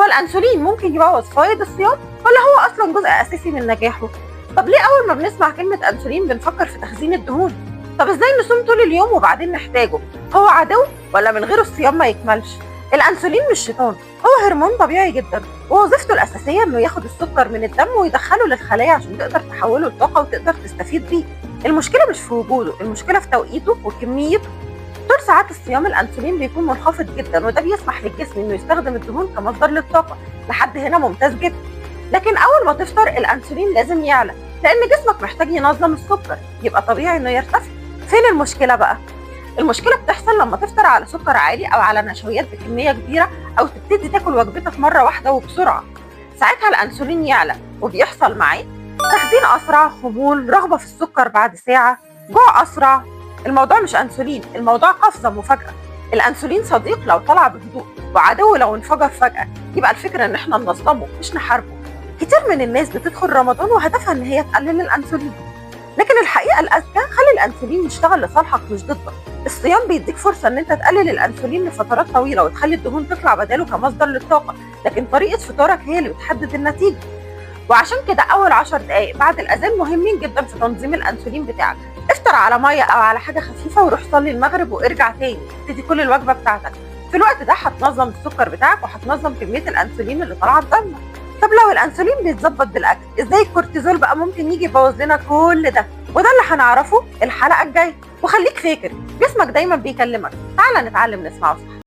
هو الأنسولين ممكن يبوظ فوائد الصيام ولا هو أصلا جزء أساسي من نجاحه؟ طب ليه أول ما بنسمع كلمة أنسولين بنفكر في تخزين الدهون؟ طب إزاي نصوم طول اليوم وبعدين نحتاجه؟ هو عدو ولا من غيره الصيام ما يكملش؟ الأنسولين مش شيطان، هو هرمون طبيعي جدا، ووظيفته الأساسية إنه ياخد السكر من الدم ويدخله للخلايا عشان تقدر تحوله لطاقة وتقدر تستفيد بيه. المشكلة مش في وجوده، المشكلة في توقيته وكميته. طول ساعات الصيام الأنسولين بيكون منخفض جدا، وده بيسمح للجسم إنه يستخدم الدهون كمصدر للطاقة. لحد هنا ممتاز جدا. لكن أول ما تفطر الأنسولين لازم يعلى، لأن جسمك محتاج ينظم السكر، يبقى طبيعي إنه يرتفع. فين المشكلة بقى؟ المشكلة بتحصل لما تفطر على سكر عالي أو على نشويات بكمية كبيرة، أو تبتدي تاكل وجبتك مرة واحدة وبسرعة. ساعتها الأنسولين يعلى وبيحصل معاه تخزين أسرع، خمول، رغبة في السكر بعد ساعة، جوع أسرع. الموضوع مش أنسولين، الموضوع قفزة مفاجأة. الأنسولين صديق لو طلع بهدوء، وعدو لو انفجر فجأة. يبقى الفكرة إن احنا ننظمه مش نحاربه. كتير من الناس بتدخل رمضان وهدفها إن هي تقلل الأنسولين، لكن الحقيقة الأذكى خلي الأنسولين يشتغل لصالحك مش ضدك. الصيام بيديك فرصة إن أنت تقلل الأنسولين لفترات طويلة وتخلي الدهون تطلع بداله كمصدر للطاقة، لكن طريقة فطارك هي اللي بتحدد النتيجة. وعشان كده أول 10 دقايق بعد الأذان مهمين جدا في تنظيم الأنسولين بتاعك. افطر على مية أو على حاجة خفيفة وروح صلي المغرب وارجع تاني ابتدي كل الوجبة بتاعتك. في الوقت ده هتنظم السكر بتاعك وهتنظم كمية الأنسولين اللي طالعة في دمك. طب لو الأنسولين بيتظبط بالأكل، إزاي الكورتيزول بقى ممكن يجي يبوظ لنا كل ده؟ وده اللي هنعرفه الحلقة الجاية. وخليك فاكر جسمك دايما بيكلمك، تعالى نتعلم نسمعه صح.